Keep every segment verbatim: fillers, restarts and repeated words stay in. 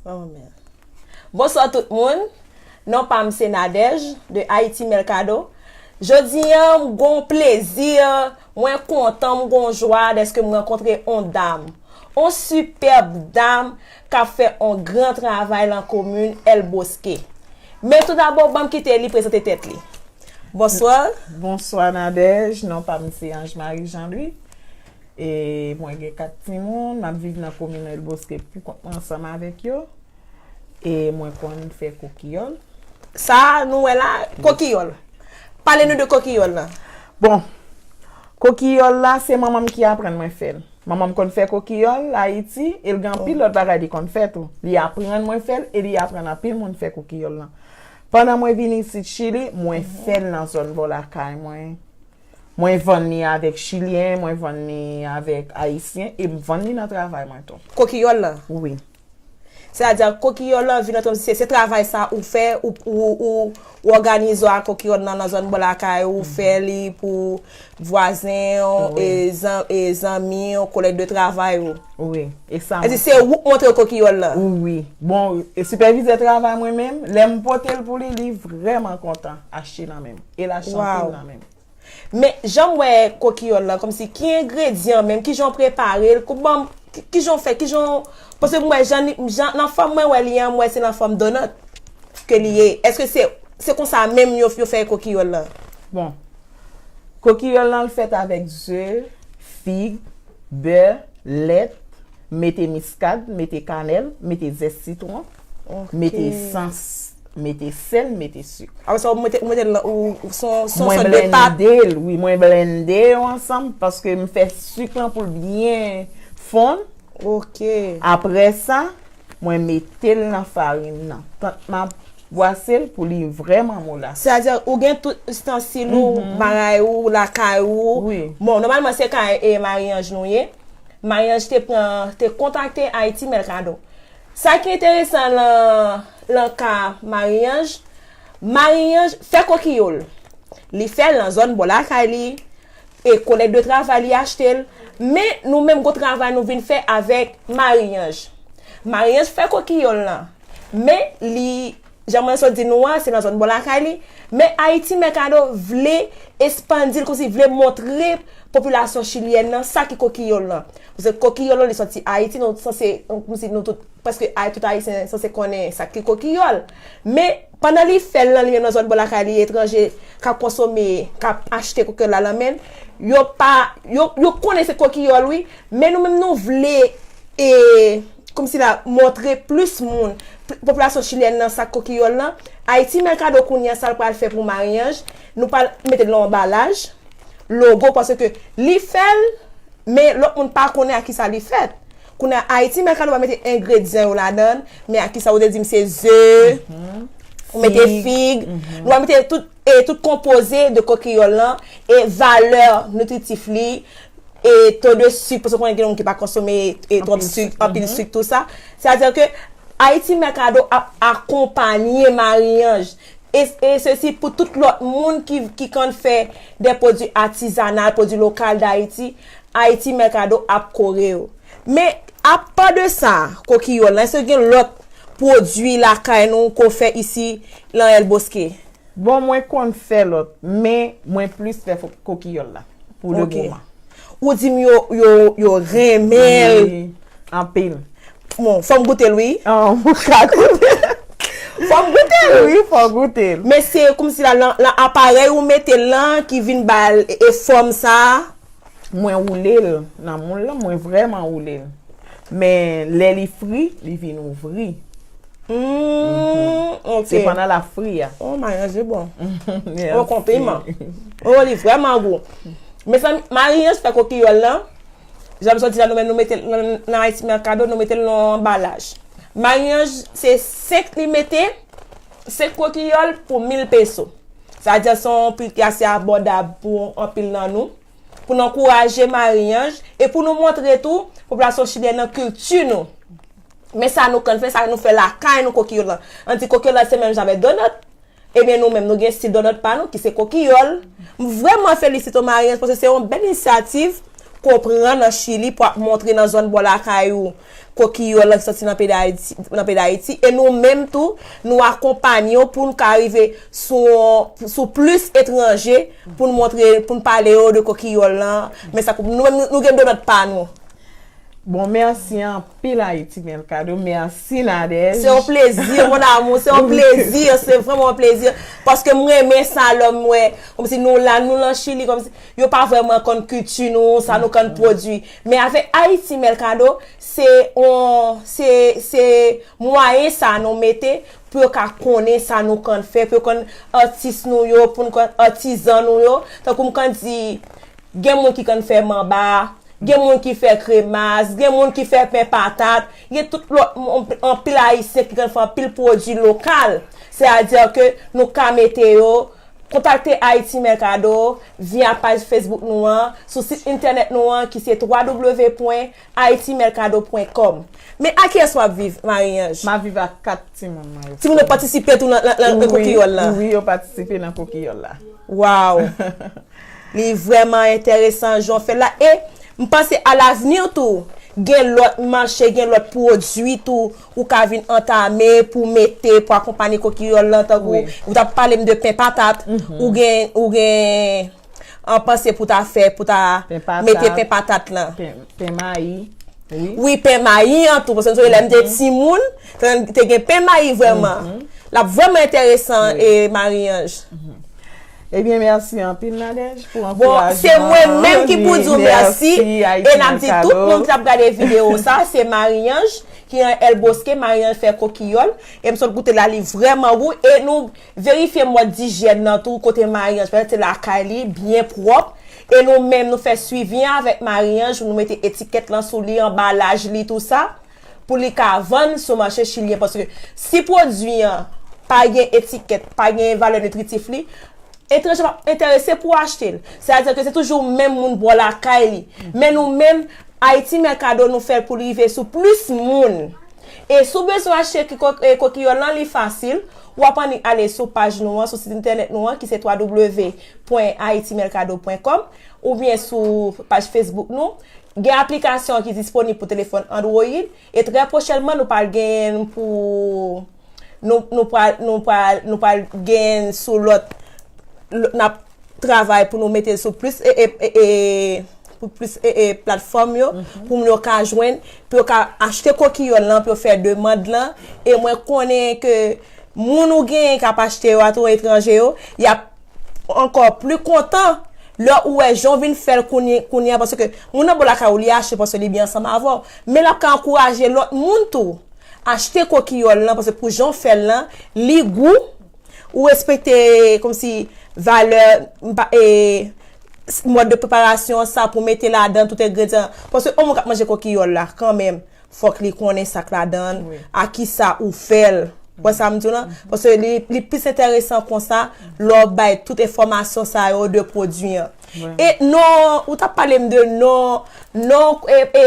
Oh, man. Bonswa tout moun. Non pa m se Nadège de Haïti Mercado. Jodi a, m gon plezi, mwen kontan, m gon jwa dèske m rankontre on dam. On sipèb dam k ap fè on gran travay lan komin El Bosque. Men toudabò, ban m kite li prezante tèt li. Bonswa. Bonswa Nadège, non pa m se Ange Marie Jean Louis. E mwen gen kat timoun, m ap viv nan komin El Bosque pou kont mwen ansanm avèk yo. E mwen konn fè kokiyòl. Sa nou wè la, kokiyòl. Pale nou de kokiyòl lan. Bon, kokiyòl la, se manman m ki aprann mwen fè l. Manman m konn fè kokiyòl Ayiti, e l gen anpil lòt bagay li konn fè tou. Li aprann mwen fè l, e li aprann anpil moun fè kokiyòl lan. Pandan mwen vin isit Chili, mwen fè l nan zòn bò lakay mwen. Mwen vann li avèk Chilyen, mwen vann li avèk Ayisyen, e m vann li nan travay mwen tou. Kokiyòl lan? Wi. Sètadi, kokiyòl lan vin antre, se, se travay sa ou fè, ou, ou, ou, ou òganize a kokiyòl lan nan zòn bò lakay ou, ou fè li pou vwazen, e, zan, e zanmi, kolèg de travay ou. Wi, e sa. Sètadi, se ou k montre kokiyòl lan? Wi. Bon, e sipèvizè travay mwen menm, lè m pote l pou li, li vrèman kontan achte nan men m. E l achte anpil nan men m. Men, jan m wè kokiyòl lan, kòmsi, ki engredyan menm, kijan w prepare l, kouman, ki- kijan w fè, kijan w, paske m wè jan, li- jan, nan fòm mwen wè li an, m wè se nan fòm donut ke li ye. Èske se, se konsa menm yo, yo fè kokiyòl lan? Bon, kokiyòl lan l fèt avèk ze, fig, bè, lèt, mete miskad, mete kanèl, mete zès sitwon, mete sans, mete sèl, mete sik. Apre sa, ou mete, ou mete l nan, ou, ou son, son Mwen sòt de pat. blende l, wi, mwen blende yo ansanm paske m fè sik lan pou l byen fonn. Ok. Apre sa, mwen mete l nan farin nan. Tant m ap bwase l pou li vrèman molas. Sètadi, ou gen tout istansil ou, bagay ou, lakay ou. Wi. Bon, nòmalman, se kay e Marie-Ange nou ye. Marie-Ange te pran, te kontakte Haïti Mercado. Sa ki enteresan lan, lan ka Marie-Ange, Marie-Ange fè kokiyòl. Li fè l nan zòn bò lakay li, e kolèg de travay li achte l. Men nou menm gon travay nou vin fè avèk Marie-Ange. Marie-Ange fè kokiyòl lan. Men li, jan mwen sot di nou an, se nan zòn bò lakay li. Men Haïti Mercado vle espandi l, kòmsi vle montre popilasyon chilyèn nan sa ki kokiyòl lan. Paske kokiyòl lan, li soti Ayiti, nou sanse, kòmsi nou tout, prèske ay-, tout Ayisyen sanse konnen sa ki kokiyòl. Men, pandan li fè l lan, li menm nan zòn bò lakay li, etranje k ap konsome, k ap achte kokiyòl la lan men l, yo pa, yo, yo konnen se kokiyòl, wi, men nou menm nou vle, e, kòmsi la, montre plis moun, p- popilasyon chilyèn nan sa k kokiyòl lan. Haïti Mercado kounye a, sa l pral fè pou Marie-Ange, nou pral mete l nan anbalaj, logo, paske li fè l, men lòt moun pa konnen a kisa li fèt. Kounye a, Haïti Mercado va mete engredyan yo ladan l, men a kisa ou te di m se ze, ou mete fig, nou va mete tout, e tout konpoze de kokiyòl lan, e valè nitritif li, e to de sik, paske konnen gen moun ki pa konsome e twòp sik, anpil sik, tou sa. Sètadi ke Haïti Mercado ap akonpanye Marie-Ange. E, e sesi pou tout lòt moun ki, ki konn fè de pwodui atizanal, pwodui lokal Dayiti, Haïti Mercado ap kore yo. Men, apa de sa, kokiyòl lan, èske gen lòt pwodui lakay nou ke w fè isi lan El Bosque? Bon, mwen konn fè lòt, men mwen plis fè fo- kokiyòl la pou le Ok. moman. Ou di m yo, yo, yo renmen l. Wi, anpil. Bon, fò m goute l, wi. An, ou ka goute. Fò m goute l. Wi, fò goute l. Men se kòmsi la, lan, lan aparèy ou mete l lan ki vin ba l e, e fòm sa. Mwen woule l nan moul lan, mwen vrèman woule l. Men lè li fri, li vin ouvri. Hmm, ok. Se pandan l ap fri a. Oh, Marie-Ange bon. Mèsi. Oh, konpliman. Oh, li vrèman gou. Mezanmi, Marie-Ange fè kokiyòl lan. Jan m sot di la, nou menm nou mete l nan, nan Haïti Mercado, nou mete l nan anbalaj. Marie-Ange, se senk li mete, senk kokiyòl pou mil peso. Sa vle di se yon pri ki ase abòdab pou anpil nan nou. Pou n ankouraje Marie-Ange e pou nou montre tou popilasyon chilyèn nan kilti nou. Men sa nou konn fè, sa nou fè lakay nou kokiyòl lan. Ann di kokiyòl lan se menm jan avèk donut. Ebyen nou menm nou gen stil donut pa nou ki se kokiyòl. M vrèman felisite w Marie-Ange paske se yon bèl inisyativ konprann an Chili pou ap montre nan zòn bò lakay ou kokiyòl lan ki sòti nan peyi Dayiti, nan peyi Dayiti. E nou menm tou, nou akonpanye w pou n ka rive sou, sou plis etranje pou n montre, pou n pale yo de kokiyòl lan. Men sa, nou menm, nou, nou gen donòt pa nou. Bon, mèsi anpil Ayiti Mèl Kado. Mèsi Nadège. Se yon plezi, mon amour, se yon plezi, se vrèman yon plezi. Paske m renmen sa lè m wè, kòmsi nou la, nou lan Chili, kòmsi yo pa vrèman konn kilti nou, sa nou konn pwodui. Men avèk Ayiti Mèl Kado, se yon, se, se mwayen sa nou mete pou yo ka konnen sa nou konn fè, pou yo konn atis nou yo, pou n konn atizan nou yo. Tankou m konn di, gen moun ki konn fè manba, gen moun ki fè kremas, gen moun ki fè pen patat, gen tout lòt, anpil Ayisyen ki konn fè anpil pwodui lokal. Sètadi ke nou ka mete yo, kontakte Haiti Mercado via paj Facebook nou an, sou sit entènèt nou an ki se w w w pwen haiti mercado pwen kòm. Men a kiyès w ap viv, Marie-Ange? M ap viv ak kat timoun mwen yo. Timoun yo patisipe tou nan, nan, nan kokiyòl la? Wi, yo patisipe nan kokiyòl la. Waw! Li vrèman enteresan jan w fè l la. E m panse alavni tou, gen lòt mache, gen lòt pwodui tou ou ka vin antame pou mete, pou akonpanye kokiyòl lan, tankou ou t ap pale m de pen patat, ou gen, ou gen an panse pou ta fè, pou ta mete pen patat lan. Pen mayi. Wi, pen mayi an tou, paske nou sonje lè m te timoun, te gen pen mayi vrèman. L ap vrèman enteresan, e Marie-Ange. Ebyen, mèsi anpil, Nadège, pou ankourajman. Bon, se mwen menm ki pou di w mèsi. E n ap di tout moun ki t ap gade videyo sa, se Marie-Ange ki an El Bosque, Marie-Ange fè kokiyòl. E m sot goute la, li vrèman gou. E nou verifye mòd dijyèn nan tou, kote Marie-Ange fè, se lakay li, byen pwòp. E nou menm, nou fè swivi an avèk Marie-Ange, nou mete etikèt lan sou li, anbalaj li, tou sa. Pou li ka vann sou mache chilyen. Paske si pwodui an pa gen etikèt, pa gen valè nitritif li, etranje p ap enterese pou achte l. Sètadi ke se toujou menm moun bò lakay li. Men nou menm, Haiti Mercado, nou fè l pou l rive sou plis moun. E si w bezwen achte kokiyòl lan, li fasil. W ap annik ale sou paj nou an, sou sit entènèt nou an, ki se w w w pwen haiti mercado pwen kòm, oubyen sou paj Facebook nou. Gen aplikasyon ki disponib pou telefòn Android, e trè pwochènman nou pral genyen pou, nou, nou pral, nou pral, nou pral genyen sou lòt, n ap travay pou nou mete l sou plis e, e, e, e pou plis e, e, platfòm yo, pou moun yo ka jwenn, pou yo ka achte kokiyòl lan, pou yo fè demann lan. E mwen konnen ke moun ou genyen k ap achte yo, atò etranje yo, y ap ankò pli kontan lè ou wè jan w vin fè l kounye, kounye a, paske moun nan bò lakay ou li achte paske li byen ansanm avè w. Men l ap ka ankouraje lòt moun tou achte kokiyòl lan, paske pou jan w fè l lan, li gou, ou respekte kòmsi valè, e, mòd de preparasyon sa pou mete ladan tout engredyan. Paske yon moun k ap manje kokiyòl la, kanmenm, fòk li konnen sa k ladan l, a kisa ou fè l. Ou wè sa m di w lan? Paske li, li plis enteresan konsa, lè w bay tout enfòmasyon sa yo de pwodui an. E non, ou t ap pale m de non, non, e, e,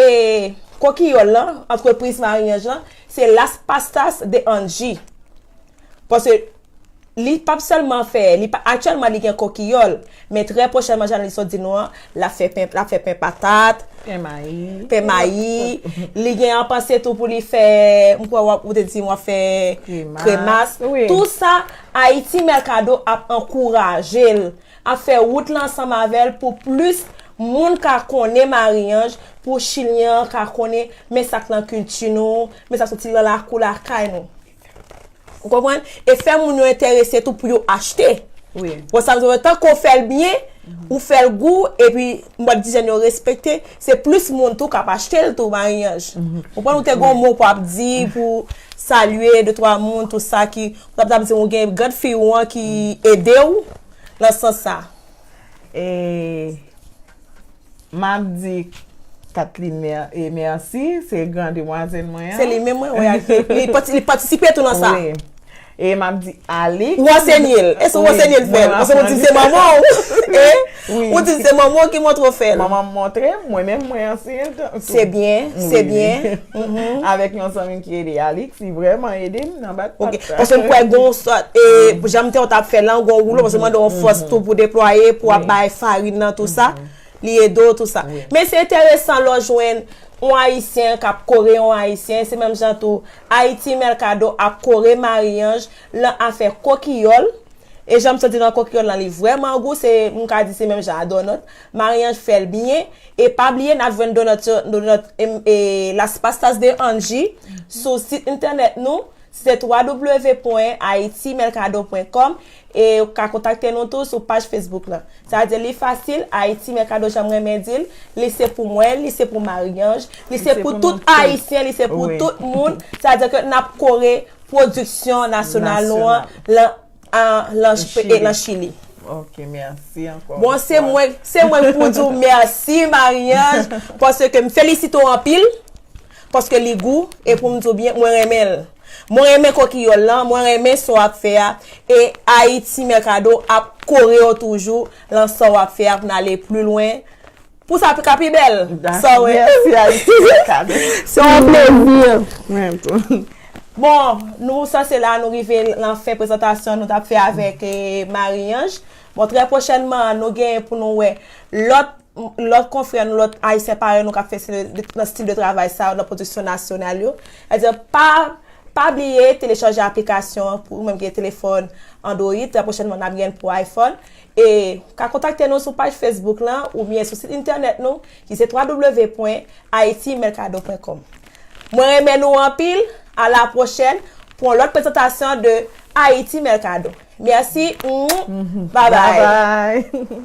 kokiyòl lan, antrepriz Marie-Ange lan, se Las Pastas de Angie. Paske li p ap sèlman fè, li pa, aktyèlman li gen kokiyòl, men trè pwochènman, jan li sot di nou an, l ap fè pen, l ap fè pen patat, pen mayi, pen mayi. Li gen an panse tou pou li fè, m kwè w ap, ou te di m w ap fè kremas. Tou sa, Haiti Mercado ap ankouraje l, ap fè wout lan ansanm avè l pou plis moun ka konnen Marie-Ange, pou chilyen an ka konnen men sa k nan kilti nou, men sa k soti nan lakou lakay nou. Ou konprann? E fè moun yo enterese tou pou yo achte. Wi. Bon, sa vle di, tankou w fè l byen, ou fè l gou, epi mòd dijyèn yo respekte, se plis moun tou k ap achte l tou, Marie-Ange. Ou konprann, ou te gen yon mo pou ap di, pou salye de twa moun, tou sa ki, ou t ap di ou gen gad fi ou an ki ede w nan sans sa. E M ap di Kathleen mè, e mèsi, se gran demwazèl mwen an. Se li menm mwen wè ak li, li pati, li patisipe tou nan sa. Wi. E m ap di Alix. Ou ansenye l. E se ou ansenye l fè l. Paske ou di se manman w. E ou di se manman w ki montre w fè l. Manman m montre m, mwen menm mwen ansenye l tou. Se byen, se byen. Avèk yon zanmi m ki rele Alix, li vrèman ede m nan bat pat sa. Paske m kwè gen yon sòt, e jan m te wè w t ap fè l lan, gen yon woulo, paske mande yon fòs tou pou deplwaye, pou w ap bay farin nan, tou sa. li ede w tou sa. Men se enteresan lè w jwenn yon Ayisyen k ap kore yon Ayisyen, se menm jan tou Haiti Mercado ap kore Marie-Ange lan afè kokiyòl. E jan m sot di nan kokiyòl lan, li vrèman gou, se, m ka di se menm jan a donut. Marie-Ange fè l byen. E pa bliye, n ap jwenn donut yo, donut, em, e, Las Pastas de Angie sou sit entènèt nou, se w w w pwen haiti mercado pwen com, e ou ka kontakte nou tou sou paj Facebook lan. Sa vle di li fasil, Haiti Mercado, jan m renmen di l, li se pou mwen, li se pou Marie-Ange, li se pou tout Ayisyen, li se pou tout moun. Sa vle di ke n ap kore pwodiksyon nasyonal nou an, lan, an, lan, e, lan Chili. Ok, mèsi ankò. Bon, se mwen, se mwen k pou di w mèsi, Marie-Ange, paske m felisite w anpil, paske li gou, e pou m di w byen, mwen renmen l. Mwen renmen kokiyòl lan, mwen renmen sa w ap fè a, e Haiti Mercado ap kore w toujou lan sa w ap fè a pou n ale pli lwen, pou sa ka pi bèl. Sa w wè. Mèsi, Haiti Mercado. Se yon plezi. Mwen tou. Bon, nou sanse la, nou rive lan fen prezantasyon nou t ap fè avèk, eh, Marie-Ange. Bon, trè pwochènman, nou genyen pou nou wè lòt, lòt konfrè nou, lòt Ayisyen parèy nou k ap fè stil de, nan stil de travay sa yo, nan pwodiksyon nasyonal yo. Sètadi, pa, pa bliye telechaje aplikasyon an pou ou menm ki gen telefòn Android. Trè pwochènman, n ap gen l pou iPhone. E ka kontakte nou sou paj Facebook lan oubyen sou sit entènèt nou, ki se w w w pwen haiti mercado pwen com. Mwen renmen nou anpil. A la pwochèn pou yon lòt prezantasyon de Haiti Mercado. Mèsi. Bye bye. Bye bye.